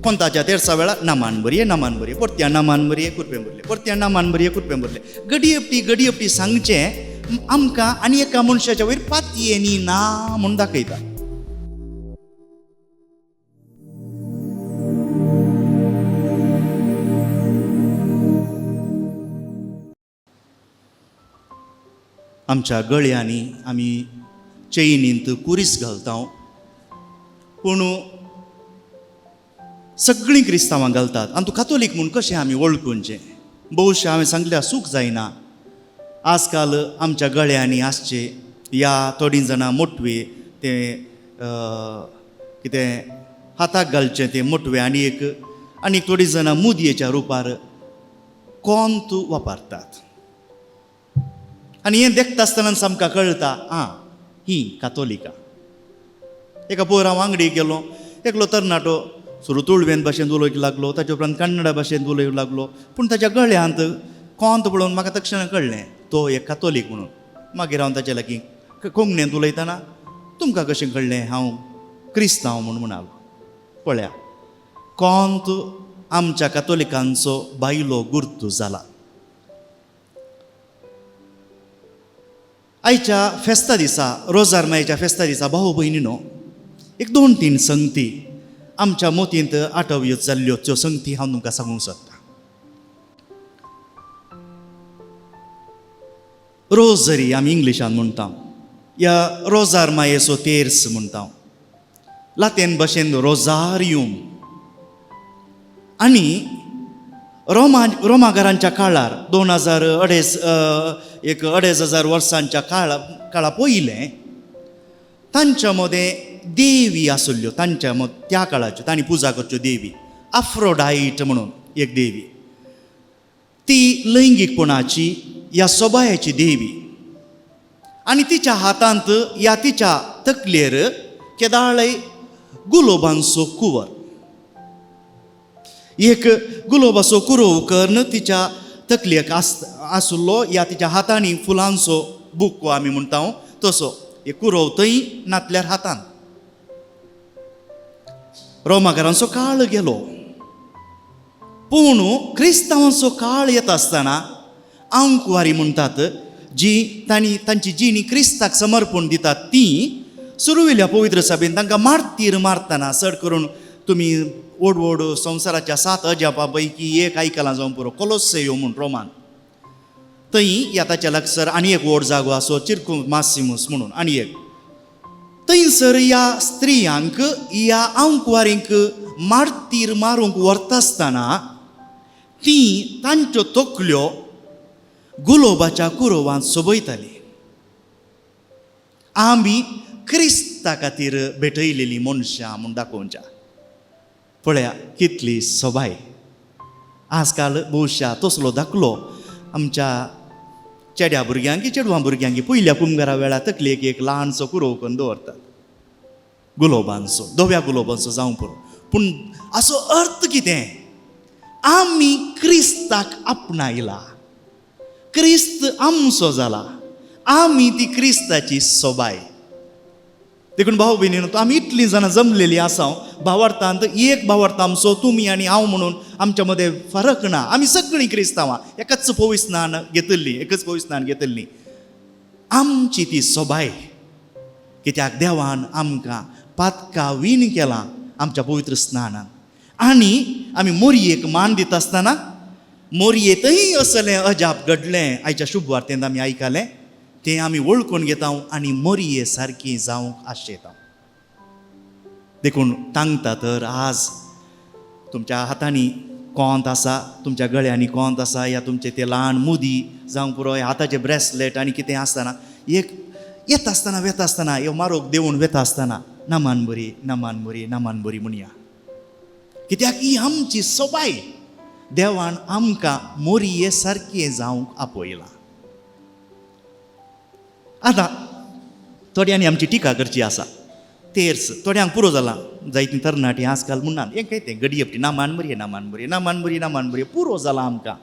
कोंताच्या तेरसा वेळार Naaman बरये Naaman बरये परत्या Naaman बरये कुरपें भरलें परत्या Naaman बरये कुरपें भरलें. गडयेपटी गडयेपटी सांगचें आमकां आनी एका मनशाच्या वयर पातयेनी ना म्हूण दाखयता. आमच्या गळ्यांनी आमी चेयनींत कुरीस घालता, पूण सगळीं क्रिस्तांवां घालतात आनी तूं कातोलीक म्हूण कशें आमी वळखुचें? बहुशा हांवें सांगल्यार चूक जायना. आजकाल आमच्या गळ्यांनी आसचे या थोडीं जाणां मोटवे ते कितें हाताक घालचें तें मोटवे आनी एक आनी थोडीं जाणां मुदयेच्या रुपार कोंत वापरतात. आनी हें देखता आसतनाच आमकां कळटा आं ही कातोलिकां. एका पोर हांव वांगडी गेलो, एकलो तरणाटो सुरू तुळवेन भाशेन उलोवंक लागलो, ताच्या उपरांत कन्नडा भाशेन उलोवंक लागलो, पूण ताच्या गळ्यांत कोंत पळोवन म्हाका तक्षण कळ्ळें तो एक कातोलीक म्हणून. मागीर हांव ताच्या लागीं कोंकणींत उलयतना तुमकां कशें कळ्ळें हांव क्रिस्तांव म्हूण म्हणालो. पळया कोंत आमच्या कातोलिकांचो बायलो गुर्तू जाला. आयच्या फेस्ता दिसा, रोजार मायच्या फेस्ता दिसा भाऊ भयणीनो एक दोन तीन संगती आमच्या मोतींत आठवयो जाल्ल्यो त्यो संगती हांव तुमकां सांगूंक सोदतां. रोजरी आमी इंग्लिशान म्हणटा, या रोजार मायेचो तेर्स म्हणटा, लातीन भाशेन रोजारियम. आनी रोमा रोमागारांच्या काळार 2000 अडेज एक 2500 वर्सांच्या काळा पयलें तांच्या मदें देवी आसल्ल्यो. तांच्या मद त्या काळाच्यो तांणी पुजा करच्यो देवी आफ्रोडायट म्हणून एक देवी, ती लैंगीकपणाची या सोबायाची देवी, आनी तिच्या हातांत या तिच्या तकलेर केदाळय गुलोबांचो कुवर, एक गुलोबाचो कुरोव करून तिच्या तकलेक आसलो या तिच्या हातांनी फुलांचो बुको आमी म्हणटा तसो एक कुरोव थंय नातल्यार हातान. रोमाकारांचो काळ गेलो, पूण क्रिस्तांवांचो काळ येता आसतना आंकवारी म्हणटात जी तांणी तांची जिणी क्रिस्ताक समर्पण दितात ती सुरवेल्या पवित्र सभेन तांकां मार्तीर मारतना चड करून तुमी व्हड व्हड संवसाराच्या 7 अजापां पैकी एक आयकलां जावं पुरो, कोलोसेयो म्हूण रोमान, थंय या ताच्या लागसर आनी एक व्हड जागो आसो चिरकू मासिमूस म्हणून आनी एक, थंयसर ह्या स्त्रियांक ह्या आंकवारींक मार्तीर मारूंक व्हरता आसतना ती तांच्यो तकल्यो गुलोबाच्या कुरोवांत सोबयताली. आमी क्रिस्ता खातीर भेटयलेली मनशां म्हूण दाखोवच्या. पळया कितली सोबाय. आजकाल बहुशा तसलो दाखलो आमच्या चेड्या भुरग्यांक चेडवां भुरग्यांक पयल्या कुमगारा वेळार तकलेक एक ल्हानसो कुरोव करून दवरतात गुलोबांचो, धव्या गुलोबांचो जावं पुरो. पूण हाचो अर्थ कितें? आमी क्रिस्ताक आपणायला, क्रिस्त आमचो जाला, आमी ती क्रिस्ताची सोबाय. देखून भाव भयणीनो आमी इतलीं जाणां जमलेलीं आसा भावार्थांत एक भावार्थ आमचो तुमी आनी हांव म्हणून आमच्या मदें फरक ना. आमी सगळीं क्रिस्तांवां एकाच पवित्र स्नान घेतल्लीं, एकच पवित्र स्नान घेतल्लीं. आमची ती सोबाय कित्याक देवान आमकां पातका वीण केलां आमच्या पवित्र स्नानान. आनी आमी मोरयेक मान दिता आसतना मोरयेंतय असलें अजाप घडलें आयच्या शुभ वार्तेंत आमी आयकलें, तें आमी वळखून घेता आनी मोरये सारकी जावंक आशेता. देखून तांगता तर आज तुमच्या हातांनी कोंत आसा, तुमच्या गळ्यांनी कोंत आसा, या तुमचे ते ल्हान मुदी जावं पुरो, हाताचे ब्रेसलेट आनी कितें आसतना एक येता आसतना वेता आसतना ह्यो मारोग देवून वेता आसतना नामान बरी नामान बरी नामान बरी म्हणया, कित्याक ही आमची सोबाय. देवान आमकां मोरये सारकें जावंक आपयलां. आतां थोड्यांनी आमची टिका करची आसा तेर्स थोड्यांक पुरो जालां, जायतीं तरणाटीं आजकाल म्हणनात हें काय तें गडयेपटी नामान बरी नामान बरी नामान बरी नामान बरी पुरो जालां आमकां.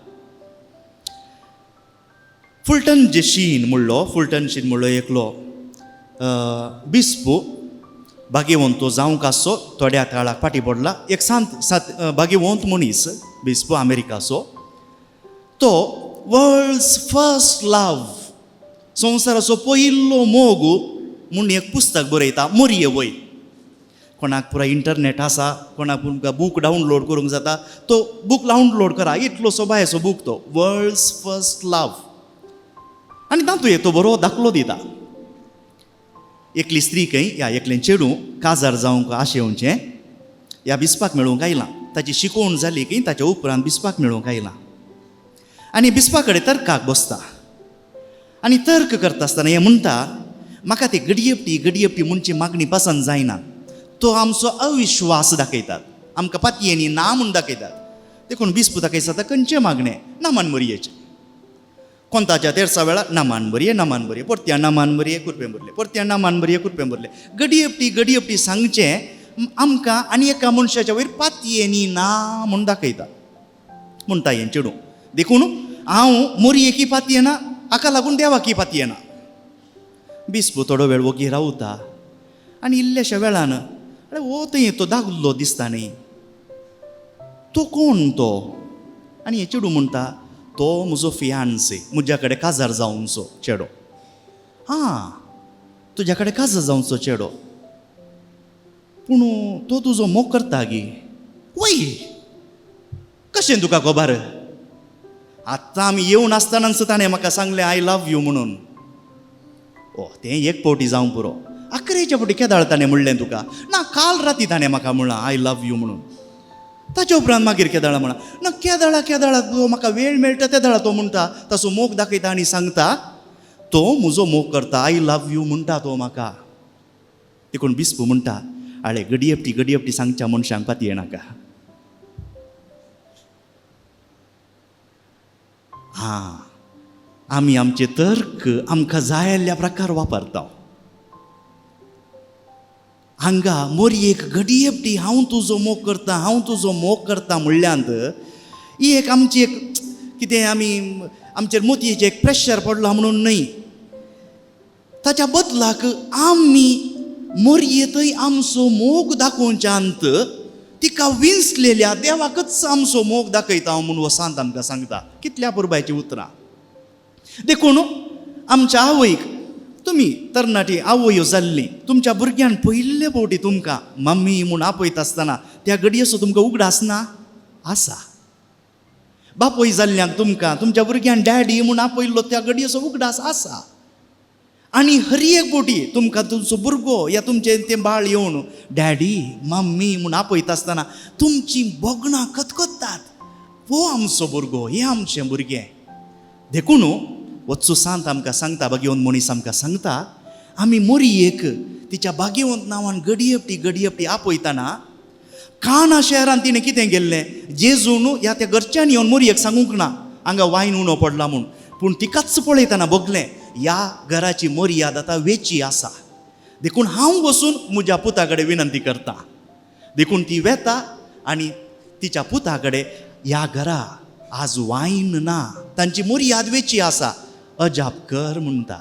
फुलटन जे शीन म्हणलो, फुलटन शीन म्हणलो एकलो बिस्पू, भाग्यवंत तो जावंक आसचो थोड्या काळाक फाटीं पडला एक सांत सात भाग्यवंत मनीस बिस्प अमेरिकाचो तो वर्ल्ड्स फर्स्ट लव संवसाराचो पयलो मोग म्हूण एक पुस्तक बरयता मोरये वय. कोणाक पुराय इंटरनेट आसा, कोणाक तुमकां बूक डावनलोड करूंक जाता, तो बूक डावनलोड करा, इतलो सोबायेचो बूक तो वर्ल्ड्स फर्स्ट लव. आनी तातूंत एक तो बरो दाखलो दिता. एकली स्त्री खंय ह्या एकलें चेडूं काजार जावंक आशेवचें ह्या बिस्पाक मेळूंक आयलां. ताची शिकोवण जाली की ताच्या उपरांत बिस्पाक मेळूंक आयलां आनी बिस्पा कडेन तर्काक बसता आनी तर्क करता आसतना हें म्हणटा, म्हाका ते गडयेपटी गडयेपटी म्हणची मागणी पसंत जायना. तो आमचो अविश्वास दाखयतात, आमकां पातयेनी ना म्हूण दाखयतात. देखून बिस्प ताका दिसता खंयचें मागणें नामान मरयेचें कोंताच्या तेरसा वेळार नामान बरये नामान बरये परत्या नामान बरये कुरपें भरलें परत्या नामान बरये कुरपें भरलें गडयेपटी गडयेपटी सांगचें आमकां आनी एका मनशाच्या वयर पातयेनी ना म्हूण दाखयता म्हणटा हें चेडूं. देखून हांव मोरयेकी पातयेना, हाका लागून देवाकी पातयेना. बिस्प थोडो वेळ वोगी रावता आनी इल्ल्याश्या वेळान अरे हो थंय तो दागलो दिसता न्ही, तो कोण तो? आनी हें चेडूं म्हणटा तो म्हजो फियान्से, म्हज्या कडेन काजार जावंचो चेडो. आं, तुज्या कडेन काजार जावंचो चेडो, पूण तो तुजो मोग करता गी? वय, कशें तुका खबर? आतां आमी येवन आसतनाच ताणें म्हाका सांगलें I love you म्हणून. ओ, तें एक फावटी जावं पुरो. अकरेच्या फावटी केदाळ ताणें म्हणलें तुका? ना, काल राती ताणें म्हाका म्हणलां I love you म्हणून. ताच्या उपरांत मागीर केदाळा म्हणा? ना, केदाळा केदाळा तो म्हाका वेळ मेळटा तेदाळा तो म्हणटा, ताचो मोग दाखयता आनी सांगता तो म्हजो मोग करता, I love you म्हणटा तो म्हाका. देखून बिस्पू म्हणटा, आळे गडयेपटी गडयेपटी सांगच्या मनशांक पातये नाका. आं, आमी आमचे तर्क आमकां जाय आसल्या प्रकार वापरता. हांगा मोरयेक गडयेपटी हांव तुजो मोग करता, हांव तुजो मोग करता म्हणल्यांत ही एक आमची एक कितें आमी आमचेर मोतयेचें एक प्रेशर पडलां म्हणून न्हय, ताच्या बदलाक आमी मोरये थंय आमचो मोग दाखोवच्यांत तिका विंचलेल्या देवाकच आमचो मोग दाखयता म्हूण हो सांत आमकां सांगता. कितल्या पुरबायचीं उतरां. देखून आमच्या आवयक तुमी तरणाटी आवयो जाल्ली तुमच्या भुरग्यान पयले फावटी तुमकां मम्मी म्हूण आपयता आसतना त्या घडयेचो तुमकां उगडास ना आसा. बापूय जाल्ल्यांक तुमकां तुमच्या भुरग्यान डॅडी म्हूण आपयल्लो त्या घडयेचो उगडास आसा. आनी हर एक फावटी तुमकां तुमचो भुरगो या तुमचें तें बाळ येवन डॅडी मम्मी म्हूण आपयता आसतना तुमचीं भोगणां खतखत्तात, हो आमचो भुरगो, हें आमचें भुरगें. देखून वचू सांत आमकां सांगता, भाग्यवंत मनीस आमकां सांगता, आमी मोरयेक तिच्या भाग्यवंत नांवान गडयेपटी गडयेपटी आपयतना काना शहरान तिणें कितें केल्लें, जेजून ह्या त्या घरच्यान येवन मोरयेक सांगूंक ना हांगा वायन उणो पडला म्हूण, पूण तिकाच पळयतना भोगलें ह्या घराची मर्याद आतां वेची आसा, देखून हांव वचून म्हज्या पुता कडेन विनंती करता. देखून ती वेता आनी तिच्या पुता कडेन ह्या घरा आज वायन ना, तांची मर्याद वेची आसा, अजाप कर म्हणटा.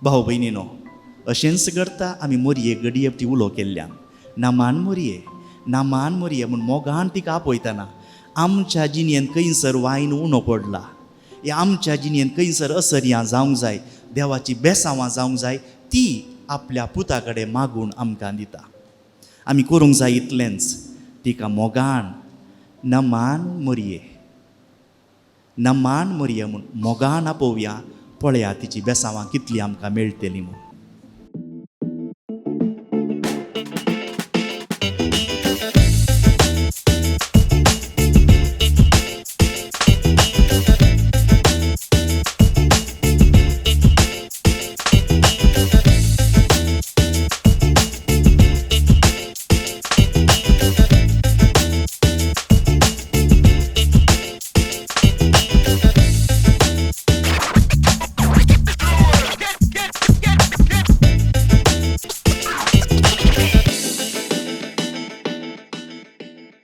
भाव भयणीनो, अशेंच करता आमी मोरये गडयेपटी उलो केल्ल्यान नामान मोरये नामान मोरये म्हूण मोगान तिका आपयतना आमच्या जिणेंत खंयसर वायन उणो पडला, ह्या आमच्या जिणेंत खंयसर असर्यां जावंक जाय, देवाची बेसांवां जावंक जाय, ती आपल्या पुता कडेन मागून आमकां दिता. आमी करूंक जाय इतलेंच, तिका मोगान नमान मोरये नमान मोरये म्हूण मोगान आपोवया, पळया तिची बेसांवां कितली आमकां मेळटली म्हूण.